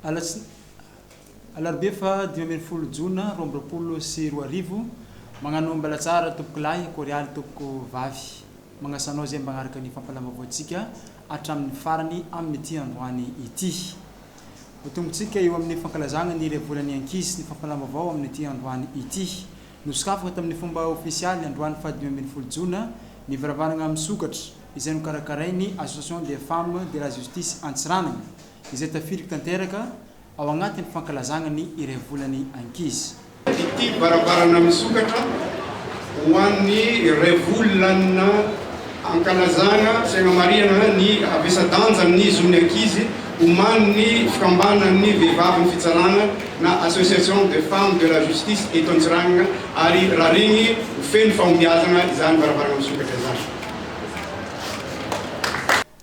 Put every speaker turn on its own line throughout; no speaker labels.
Alarobia faha 15 jona 2022, Magnano mbala tsara tompoko lahy, korialy tompoko vavy. Magnasa anao izay mba hagnaraka ny fampahalalam-baovaontsika hatramin'ny farany amin'ity androany ity. Hotombotsika eo amin'ny fankalazagna ny iray volan'ny ankizy ny fampahalalam-baovao amin'ity androany ity. Nosokafana tamin'ny fomba ofisialy androany faha 15 jona ny varavarana misokatra izay nokarakarain'ny Association des Femmes de la Justice Antsiranana izay tafiditra tanteraka ao agnatin'ny fankalazagna ny iray volan'ny ankizy.
Ity varavarana misokatra ho an'ny iray volana ankalazagna sy agnamarihana ny havesa-danjan'ny zon'ny ankizy omanin'ny fikambanan'ny vehivavin'ny fitsarana na Association des Femmes de la Justice eto Antsiranana ary rarigny ho feno fahombiazana izany varavarana misokatra izany.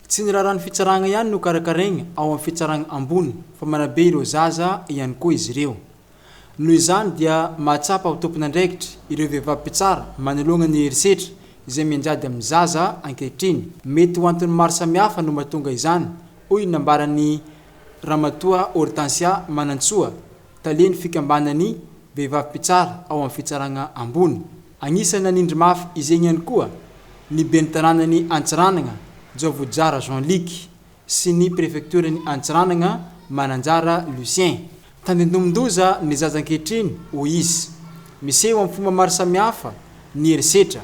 Tsy ny raharahan'ny fitsaragna ihany no karakaraigna ao amin'ny fitsaragna ambony fa manabe ireo zaza ihany koa izy ireo. Noho izany dia mahatsapa ho tompon'andraikitra ireo vehivavy mpitsara manoloana ny herisetra izay mianjady amin'ny zaza ankehitriny. Mety ho antony maro samihafa no mahatonga izany, hoy ny nambaran'ny Ramatoa Hortensia Manantsoa, talen'ny fikambanan'ny vehivavy mpitsara ao amin'ny fitsaragna ambony. Agnisan'ny nanindry mafy izegny ihany koa ny ben'ny tanànan'i Antsiranana, Jaovojara Jean Luc, sy ny prefektioran'i Antsiranana, Mananjara Lucien. Tandindomin-doza ny zaza ankehitriny, hoy izy. Miseho amin'ny fomba maro samihafa ny herisetra,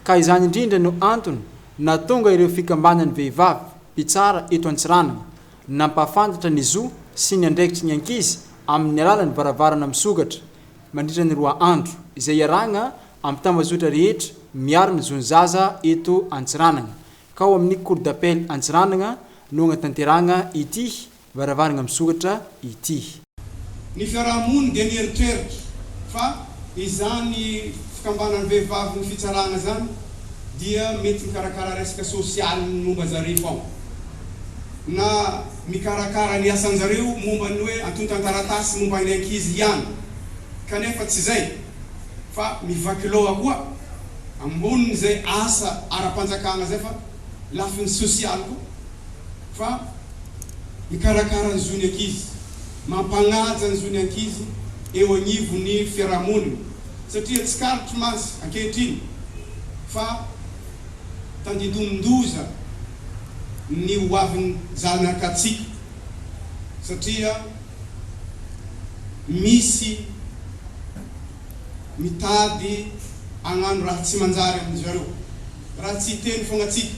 ka izany indrindra no antony nahatonga ireo fikambanan'ny vehivavy mpitsara eto Antsiranana nampahafantatra ny zo sy ny andraikitry ny ankizy amin'ny alalan'ny varavarana misokatra mandritra ny roa andro, izay iarahana amin'ny tambazotra rehetra miaro ny zon'ny zaza eto Antsiranana, ka ao amin'ny Cour d'appel Antsiranana no hanatanterahana ity varavarana misokatra ity.
Ny fiaraha-monina dia nieritreritra fa izany fikambanan'ny vehivavin'ny fitsarana izany dia mety mikarakara resaka sosialy ny momba zareo ao na mikarakara ny asan-jareo momba ny hoe antontan-taratasy momba ny ankizy ihany kanefa tsy izay fa mivaky loha koa ambonin'izay asa ara-panjakana izay fa lafiny sosialy koa fa mikarakara ny zon'ny ankizy, mampagnaja ny zon'ny ankizy eo agnivon'ny fiarahamonina satria tsikaritro mantsy ankehitriny fa tandindomin-doza ny ho avin'ny zanakatsika satria misy mitady agnano raha tsy manjary amin-jareo raha tsy hiteny fogna tsika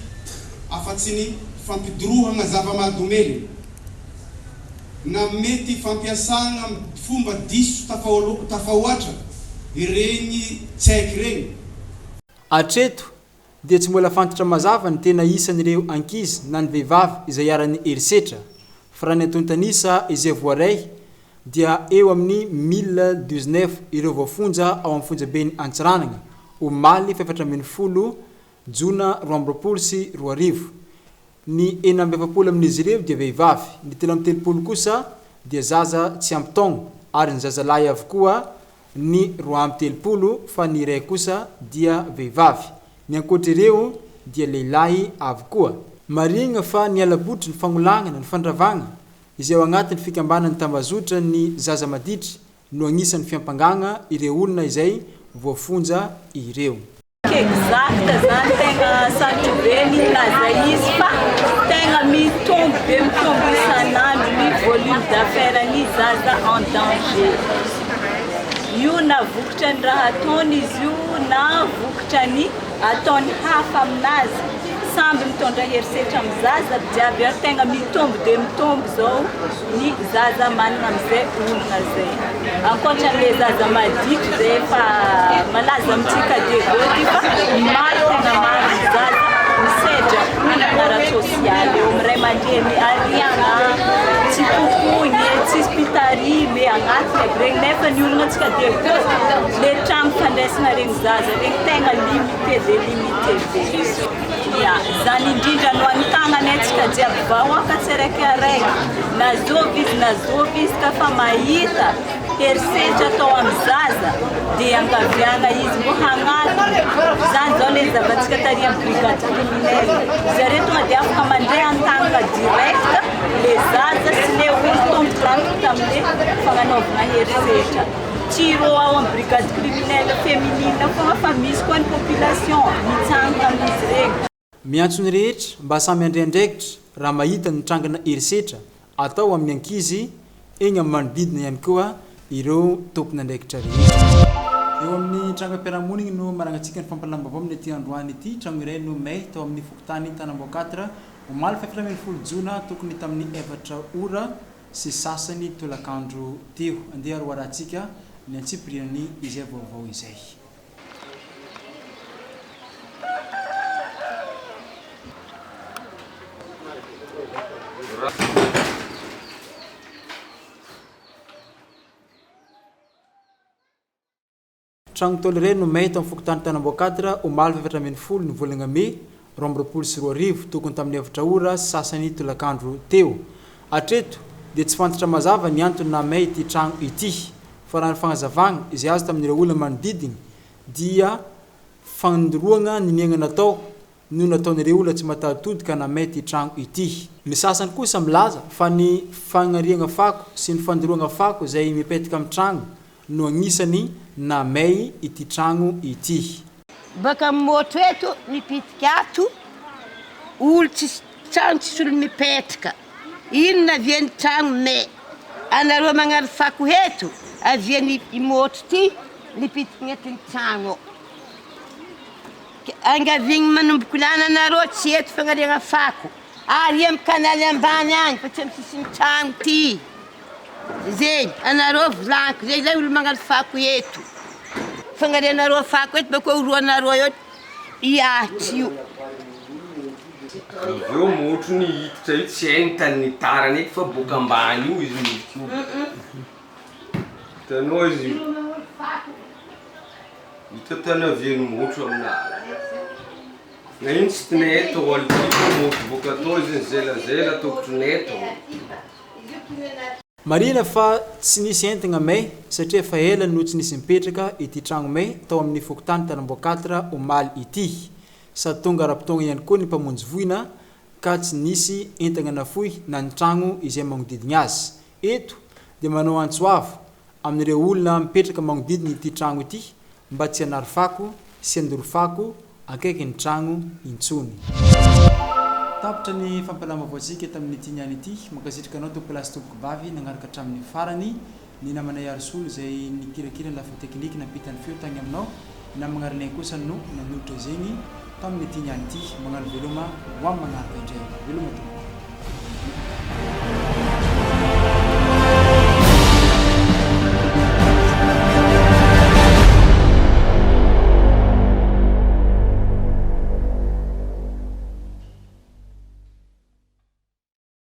afa-tsy ny fampidorohana zava-mahadomelina na mety fampiasana amin'ny fomba diso tafahoatra ireny tsaiky ireny.
Hatreto dia tsy mbola fantatra mazava ny tena isan'ireo ankizy na ny vehivavy izay iharan'ny herisetra, fa raha ny antontan'isa izay voaray dia eo amin'ny 1019 ireo voafonja ao amin'ny fonjaben'i Antsiranana omaly faha-14 Jona 2022. Ny 46 amin'izy ireo dia vehivavy, ny 33 kosa dia zaza tsy ampy taogno ary ny zazalahy avokoa ny 32 fa ny iray kosa dia vehivavy. Ny ankoatra ireo dia lehilahy avokoa. Marihina fa ny hala-botry, ny fagnolagnana, ny fandravagna izay ao agnatin'ny fikambanan'ny tambazotra ny zaza maditry no agnisan'ny fiampangagna ireo olona izay voafonja ireo.
Exact zany tegna sarotro be ny milaza izy fa tegna mitombo be mitombo isan'andro ny volume d'affaires ny zaza en danger. Io na vokatra ny raha ataony izy io na vokatra ny ataony hafa aminazy samby mitondra herisetra amin'ny zaza jiaby ary tegna mitombo dia mitombo zao ny zaza manana amizay olona zay ankoatran'le zaza maditry zay efa malaza amintsika Diego ty fa maro tena maro ny zaza misedra olana ara-tsosialy eo amin'ny ray aman-dreny ariana tsy tompony tsisy mpitarimy agnatiny aby regny nefa ny olona antsika Diego le tragno fandraisana regny zaza regny tegna limité de limité be. Ya, zany indrindra no anotagnanay antsika jiaby vahoaka tsiraikaraiky, na zovy izy na zovy izy ka fa mahita herisetra atao amin'ny zaza dia iangaviagna izy mbô hagnatona, zany zao le zavatsika tary amin'ny brigade criminelle, zareo tonga dia afaka mandray an-tagnana direct le zaza sy le olo tompon-trano. amin'ny fagnanaovana herisetra. Tsy ireo ao amin'ny brigade criminelle féminine fogna fa misy koa ny population mitsangana amin'izy regny.
Miantso ny rehetra mba samy handray andraikitra raha mahita ny trangana herisetra atao amin'ny ankizy eny amin'ny manodidina ihany koa ireo tompon'andraikitra rehetra. Eo amin'ny trangam-piarahamonigny no marangantsika ny fampahalalam-baovao amin'ity androany ity. Tragno iray no may tao amin'ny fokontany Tanambao Quatre, omaly faha 14 jona tokony tamin'ny efatra ora sy sasany tolakandro teo. Andeha ary hoarahantsika ny antsipiriany izay vaovao izay. Tragno Ntaolo iray no may tao amin'ny fokontany Tanambao Quatre omaly faha 14 ny volana mey 2022 tokony tamin'ny efatra ora sy sasany tolakandro teo. Hatreto dia tsy fantatra mazava ny antony nahamay ity tragno ity fa raha ny fagnazavagna izay azo tamin'ireo olona manodidigny dia fandoroagna niniagna natao no nataon'ireo olona tsy mataho-tody ka namay ity tragno ity. Ny sasany kosa milaza fa ny fagnariagna fako sy ny fandoroagna fako izay mipetaka amin'ny tragno no agnisany namay ity tragno ity.
Baka amin'ny môtro eto mipitika ato, olo tsisy tragno tsisy olo mipetraka, inona avian'ny tragno may, anareo magnary fako eto avian'ny môtro ty mipitika eto ny tragno. Angaviagny manomboko lany anareo tsy eto fagnariagna fako ary amy kanaly ambany agny fa tsy amy sisin'ny tragno ty, zegny anareo volagniko zegny zay olo magnary fako eto, fagnarianareo fako eto bakeo oroanareo eo i ahitry io.
Avy eo motro ny hiditra io tsy hay ny tany nitarany eky fa boaka ambany io izy miditra io. Hitanao izy io. Hita tany avian'ny motro aminazy. Na ino tsy tinay tôly ty fa motro boaka atao izy nizelazela tokotrinay tôly.
Marihina fa tsy nisy entagna may satria efa ela no tsy nisy nipetraka ity tragno may tao amin'ny fokontany Tanambao Quatre omaly ity. Sady tonga ara-potoagna ihany koa ny mpamonjy voina ka tsy nisy entagna nafoy na ny tragno izay magnodidigna azy. Eto dia manao antso avo amin'ireo olona mipetraka magnodidina ity tragno ity mba tsy hanary fako sy handoro fako akaikin'ny tragno intsony. Tapitra ny fampahalalam-baovaontsika tamin'ity niany ity. Mankasitraka anao tompokolahy sy tompokovavy nagnaraka hatramin'ny farany. Ny namanay Harisolo izay nikirakira ny lafiny tekniky nampita ny feo tagny aminao. Ny namagna Arlin kosa no nanolotra izegny tamin'ity niany ity. Magnano veloma ho amin'ny magnaraka indray. Veloma tompoko.